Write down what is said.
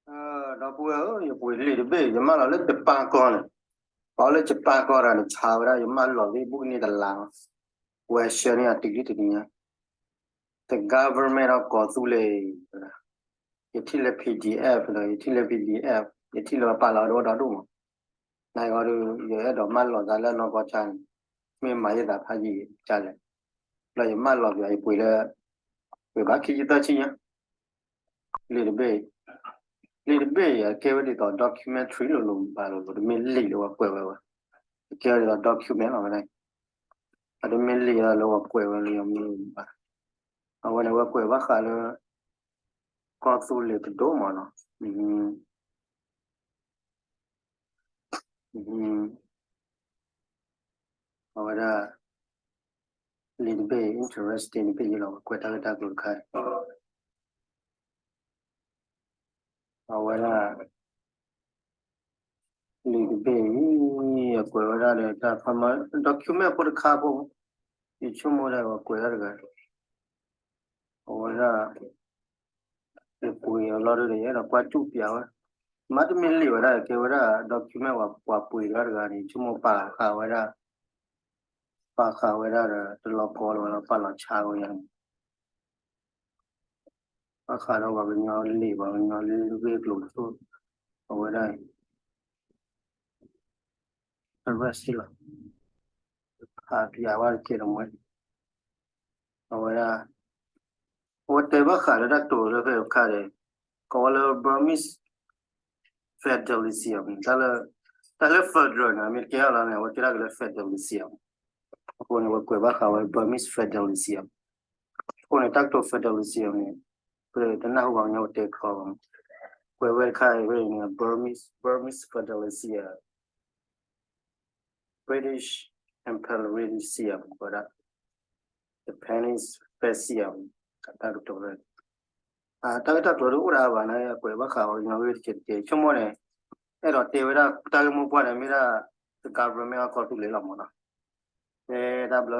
ဒီပုၢ်ဝဲၢ်ဧၢ, ယပှ့ၤလံာ်တဘ့ၣ် ယမၢလီၤလၢယပၢ်ကီၢ်န့ၣ်, ပှၤလၢယပၢ်ကီၢ်တဂၤန့ၣ် ဆါဝဲဒၣ် ယမၢလီၤသ့ၣ်ဘူၣ်ကန့ၢ်တလါလီၤ. ဝဲဆှၢန့ၢ်ယၤတုၤလံတနံၤညါ, တ government ဒီးကီၢ်သူလ့ၤ, ယထံၣ်လၢ P D F ဒီး ယထံၣ်လၢ P D F, ယထံၣ်လၢပာ်လီၤဒီးဒီဒူၣ်မး, နဂီၢ်ဒီး ယအဲၣ်ဒိးမၢလီၤသးလၢနီၢ်ကီၢ်ဆါန့ၣ်, မ့ၢ်မၤယသးဖးယံာ်ကလဲၣ်, ဒီးယမၢလီၤပယီၤ ယပှ့ၤလၢ, ပှ့ၤဘၣ်ခံဆံသၢဆံညါ လံာ်တဘ့ၣ်, လံာ်တဘ့ၣ်အံၤ အကဲဝဲဒ်သိး documentary လိၤလိၤဘၣ်လိၤလိၤ, တမ့ၢ်လံာ်လၢပှၤကွဲးဝဲဘၣ်, အကဲဝဲဒ်သိး document လီၤဝဲဒၣ်, အတမ့ၢ်လံာ်လၢပှၤကွဲးဝဲလၢယမ့ၢ်ဘၣ်, အဝဲန့ၣ် ဝဲကွဲးဘၣ်ဃးလၢ ကီၢ်သူလ့ၤတဒိၣ်မးနီၤ, အဝဲဒၣ် လံာ်တဘ့ၣ် interesting တဘ့ၣ်အံၤလီၤ, ကွဲးတၢ်ဂ့ၢ်တၢ်ကျိၤတခါ, အဝဲဒၣ် လံာ်တဘ့ၣ်အံၤ အကွဲးဝဲဒၣ်ဒီးတၢ်ဖးမး document ဖိတခါဖိ, ယဆိကမိၣ်ဒၣ်ဝဲကွဲးဒၣ်တဂၤ, အဝဲဒၣ် ယပှ့ၤအလီၢ်ဒီး ယအဲၣ်ဒိးကွၢ်စူၣ်ပၠးဝဲ, မ့တမ့ၢ်လံာ်ဝဲဒၣ် ကဲဝဲဒၣ် document ပှၤပှ့ၤတဂၤတဂၤန့ၣ် ဆိကမိၣ်ပာ်ဃာ်ဝဲဒၣ်, ပာ်ဃာ်ဝဲဒၣ်ဒီး တလီၤကီလီၤဝဲလီၤ ပာ်လီၤဆါဝဲယၤန့ၣ် ဘၣ်ဃးဒီးပှၤကညီလံာ် ပှၤကညီလံာ်ဂ့ၢ်ကျိၤတဖၣ်, အဝဲဒၣ် အရၢၣ်စ့ၢ်လီၤ, ဟးပၠးဝဲတကဲတမှဲ, အဝဲဒၣ် အဝဲတဲဘၣ်ဃးဒီးတၢ်ကတိၤလၢဖဲအခါဒီး ကိးဝဲလၢ Burmese federalism န့ၣ်, တၢ်လၢ federal န့ၣ် အမ့ၢ်တကဲထီၣ်လီၤန့ၣ် အဝဲတဲဒၣ်က့ၤလၢ federalism, အဃိန့ၣ် အဝဲကွဲးဘၣ်ဃးဝဲ Burmese federalism, အဃိန့ၣ် တၢ်ကတိၤ federalism န့ၣ် ပတနၢ်ဟူဘၣ်ကညီပတဲခီဘၣ်, ကွဲးဝဲတခါအံၤဖဲန့ၣ် Burmese, Burmese federalism, British imperialism ဝဲဒၣ် Japanese fascism တၢ်ကတိၤလၢ တၢ်ဂ့ၢ်တၢ်ကျိၤဒ်အိၣ်ဒၣ်ဘၣ်န့ၣ် အကွဲးဘၣ်ဃးဝဲကညီဂ့ၢ်တကဲးတကဲး ဆိကမိၣ်န့ၣ်, အဲၣ်ဒိးတဲဝဲဒၣ်တၢ်ဂ့ၢ်မိၢ်ပှၢ်န့ၣ် မ့ၢ်ဒၣ် the government of ကီၢ်သူလ့ၤလီၤမးနီၤ, တဲတၢ်ဘျၢ